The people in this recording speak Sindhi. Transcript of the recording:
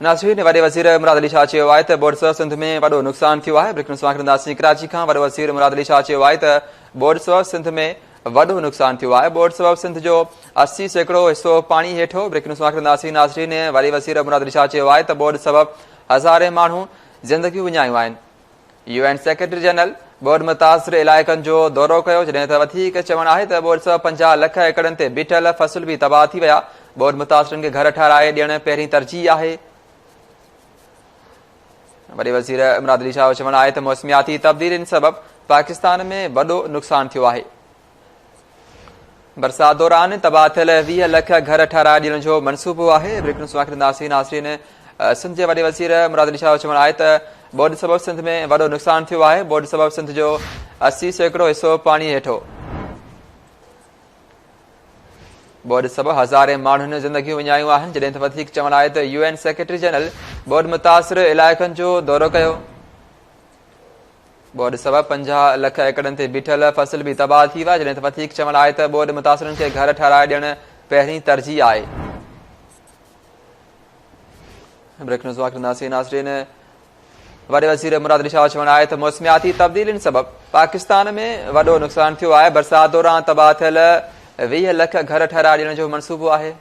ناظرين وڏي وزير مراد علي شاهه چيو آهي ته ٻوڏ سبب سنڌ ۾ وڏو نقصان ٿيو آهي بريڪنگ نيوز ڪنداسين ڪراچي کان وڏو وزير مراد علي شاهه چيو آهي ته ٻوڏ سبب سنڌ ۾ وڏو نقصان ٿيو آهي ٻوڏ سبب سنڌ جو 80% حصو پاڻي هيٺ هو بريڪنگ نيوز ڪنداسين ناظرين وڏي وزير مراد علي شاهه چيو آهي ته ٻوڏ سبب هزارين ماڻهو زندگيون وڃايون آهن يو اين سيڪريٽري جنرل ٻوڏ متاثر علائقن جو دورو ڪيو جڏهن ته وڌيڪ چوڻ آهي ته ٻوڏ سبب 50 لک ايڪڙن تي بيٺل فصل به تباهه ٿي ويا، ٻوڏ متاثرن کي گهر ٺهرائي ڏيڻ پهرين ترجيح آهي. وڏي وزير مراد علي شاهه جو چوڻ آهي ته موسمياتي تبديلين سبب پاڪستان ۾ وڏو نقصان ٿيو آهي. برسات دوران تباهه ٿيل 20 لک گهر ٺهرائي ڏيڻ جو منصوبو آهي. بريڪنگ نيوز ڪنداسين ناظرين سنڌ جي وڏي وزير مراد علي شاهه جو چوڻ آهي ته ٻوڏ سبب سنڌ ۾ وڏو نقصان ٿيو آهي، ٻوڏ سبب سنڌ جو 80% حصو پاڻي هيٺ هو. ٻوڏ سبب هزارين ماڻهن زندگيون وڃايون آهن، جڏهن ته وڌيڪ چوڻ آهي ته يو اين سيڪريٽري جنرل ٻوڏ متاثر علائقن جو دورو ڪيو. ٻوڏ سبب 50 لک ايڪڙن تي بيٺل فصل به تباهه ٿي ويا، جڏهن ته وڌيڪ چوڻ آهي ته ٻوڏ متاثرن کي گهر ٺهرائي ڏيڻ پهرين ترجيح آهي. بريڪ نيوز ڪنداسين ناظرين وڏي وزير مراد علي شاهه چوڻ آهي ته موسمياتي تبديلين سبب پاڪستان ۾ وڏو نقصان ٿيو آهي، برسات دوران تباهه ٿيل 20 لک گهر ٺهرائي ڏيڻ جو منصوبو آهي.